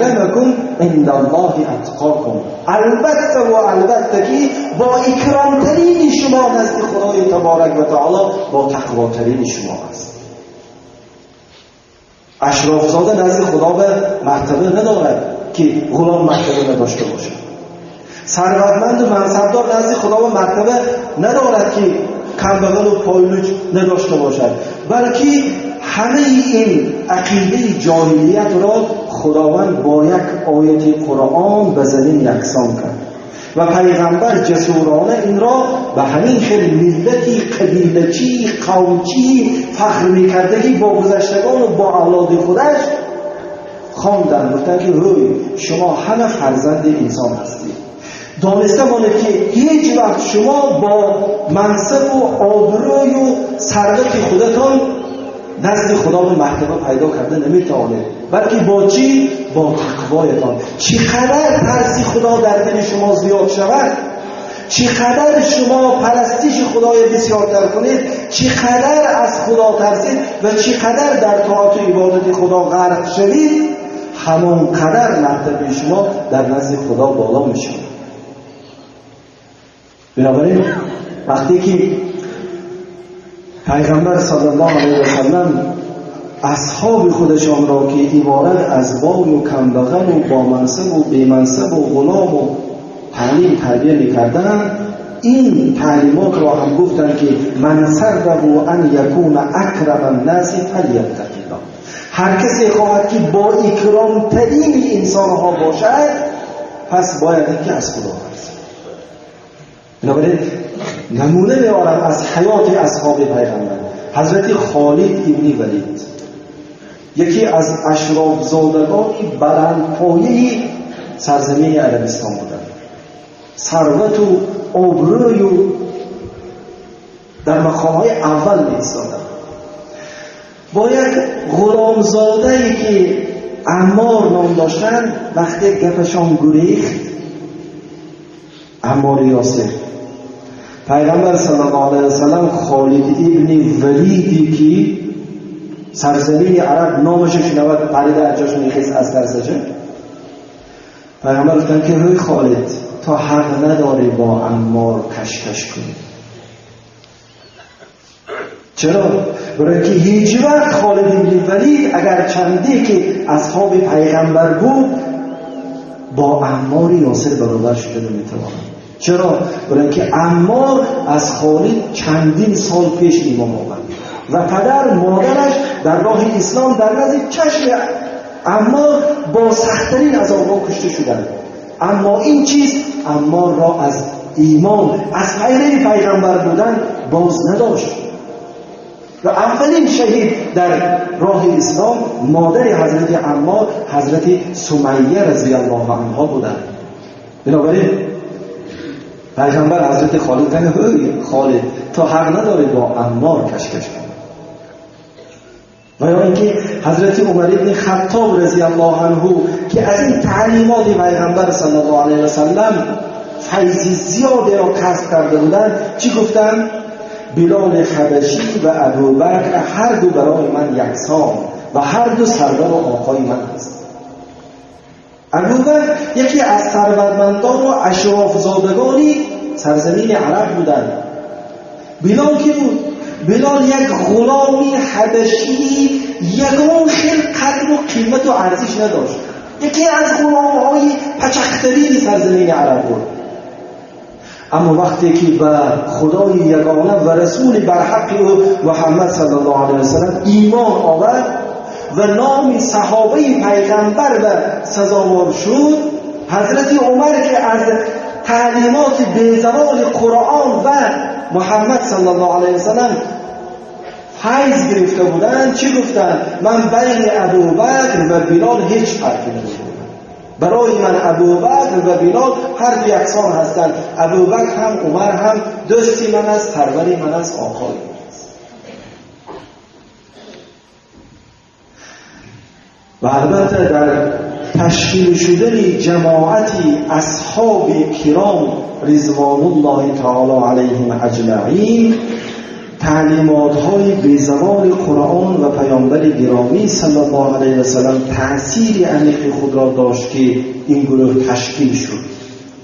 Akramakum indallohi atqakum. Albatta va albatta ki бо икромтарини шумо назди Худои таборак ва таоло бо тақвотарини шумо аст. Ашрофзода назди Худо ба мартаба надорад ки ғулом мартаба надошта бошад. Сарватманду мансабдор назди Худо ба мартаба надорад ки камбағалу пойлуч надошта бошад, балки ҳамаи ин ақидаи ҷоҳилиятро Худованд бо як ояти Қуръон ба замин яксон кард ва пайғамбар ҷасурона инро ба ҳамин хел миллати қабилачӣ, қавмчӣ, фахр мекардагӣ бо гузаштагону бо авлоди худаш хонданд. Гуфтанд ки ҳӯй, шумо ҳама фарзанди инсон ҳастед. Дониста монед ки ҳеҷ вақт шумо бо мансабу обрӯю сарвати худатон назди Худо ба мартаба пайдо карда наметавонед, балки бо чӣ? Бо тақвоятон. Чӣ қадар тарси Худо дар дили шумо зиёд шавад, чӣ қадар шумо парастиши Худоя бисёртар кунед, чӣ қадар аз Худо тарсед ва чӣ қадар дар тоату ибодати Худо ғарқ шавед, ҳамон қадар мартабаи шумо дар назди Худо боло мешавад. Бинобар ин вақте ки пайғамбар саллаллоҳу алайҳи васаллам асҳоби худашонро ки иборат аз бою камбағалу бомансабу бемансабу ғулому таълим тарбия мекарданд, ин таълимотро ҳам гуфтанд ки ман сарраҳу ан якуна акрама ннаси фаляттақиллоҳ. Ҳар касе хоҳад ки бо икромтарини инсонҳо бошад, пас бояд ки аз Худо тарсад. Бинобар ин намуна меорам аз ҳаёти асҳоби пайғамбар. Ҳазрати Холид ибни Валид яке аз ашрофзодагони баландпояи сарзамини Арабистон буданд. Сарвату обрӯю дар мақомҳои аввал меистоданд. Бо як ғуломзодае ки Аммор ном доштанд, вақте гапашон гурехт, Аммори Ёсир, пайғамбар саллаллоҳу алайҳи васаллам Холид ибни Валиди ки сарзамини араб номашо шунавад парида аз ҷош мехест аз тарсаша, пайғамбар гуфтанд ки ҳӯй Холид, то ҳақ надорӣ бо Аммор кашкаш кунӣ. Чаро? Барои ки ҳеҷ вақт Холид ибни Валид агар чанде ки асҳоби пайғамбар буд, бо Аммори Ёсир баробар шуда наметавонад. Чаро? Барои ки Аммор аз Холид чандин сол пеш имон овард ва падар модараш дар роҳи ислом дар назди чашми Аммор бо сахттарин азобҳо кушта шуданд. Аммо ин чиз Амморро аз имон, аз пайрави пайғамбар будан боз надошт. Ва аввалин шаҳид дар роҳи ислом модари ҳазрати Аммор, ҳазрати Сумайя разияллоҳу анҳо буданд. Бинобар ин пайғамбар ҳазрати Холид гуфтанд: ҳӯй Холид, то ҳақ надорӣ бо Аммор кашкаш кунӣ. Ва ё инки ҳазрати Умар ибни Хаттоб разияллоҳу анҳу ки аз ин таълимоти пайғамбар саллаллоҳу алайҳи васаллам файзи зиёдеро касб карда буданд, чӣ гуфтанд? Билоли Ҳабашӣ ва Абубакр ҳар ду барои ман яксон ва ҳар ду сарвару оқои ман ҳастанд. Абубакр яке аз сарватмандон ва ашрофзодагони сарзамини араб буданд. Билол ки буд? Билол як ғуломи ҳабашӣ ягон хел қадру қимату арзиш надошт. Яке аз ғуломҳои пачақтарини сарзамини араб буд. Аммо вақте ки ба Худои ягона ва расули барҳақи ӯ Муҳаммад саллаллоҳу алайҳи васаллам имон овард ва номи саҳобаи пайғамбар ба сазовор шуд, ҳазрати Умар ки аз таълимоти безаволи Қуръон ва Муҳаммад саллаллоҳу алайҳи васаллам файз гирифта буданд, чӣ гуфтанд? Ман байни Абубакр ва Билол ҳеҷ фарқе намебинам. Барои ман Абубакр ва Билол ҳар ду яксон ҳастанд. Абубакр ҳам Умар ҳам дӯсти ман аст, сарвари ман аст, оқои ман аст. Ва албатта дар ташкил шудани ҷамоати асҳоби киром ризвонуллоҳи таоло алайҳим аҷмаин таълимотҳои безаволи Қуръон ва паёмбари гиромӣ саллаллоҳу алайҳи васаллам таъсири амиқи худро дошт, ки ин гурӯҳ ташкил шуд,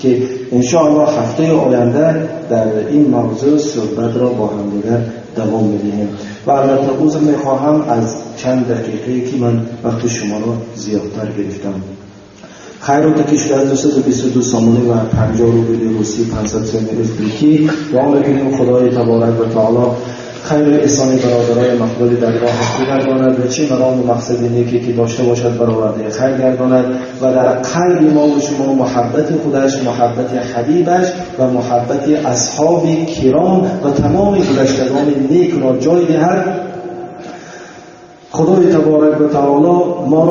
ки иншоаллоҳ ҳафтаи оянда дар ин мавзӯъ суҳбатро бо ҳамдигар давом медиҳем. Ва албатта узр мехоҳам аз чанд дақиқае, ки ман вақти шуморо зиёдтар гирифтам. Хайроте ки шуда 222 сомонӣ ва 50 рубли русӣ, 500 сомони ӯзбекӣ. Дуо мекунем, Худои таборак ва таоло хайру эҳсони бародарои мақбули даргоҳаш бигардонад ва чӣ марому мақсади неке ки дошта бошад, баровардаи хайр гардонад ва дар қалби мо ва шумо муҳаббати худаш, муҳаббати ҳабибаш ва муҳаббати асҳоби киром ва тамоми гузаштагони некро ҷой диҳад. Худои таборак ва таоло моро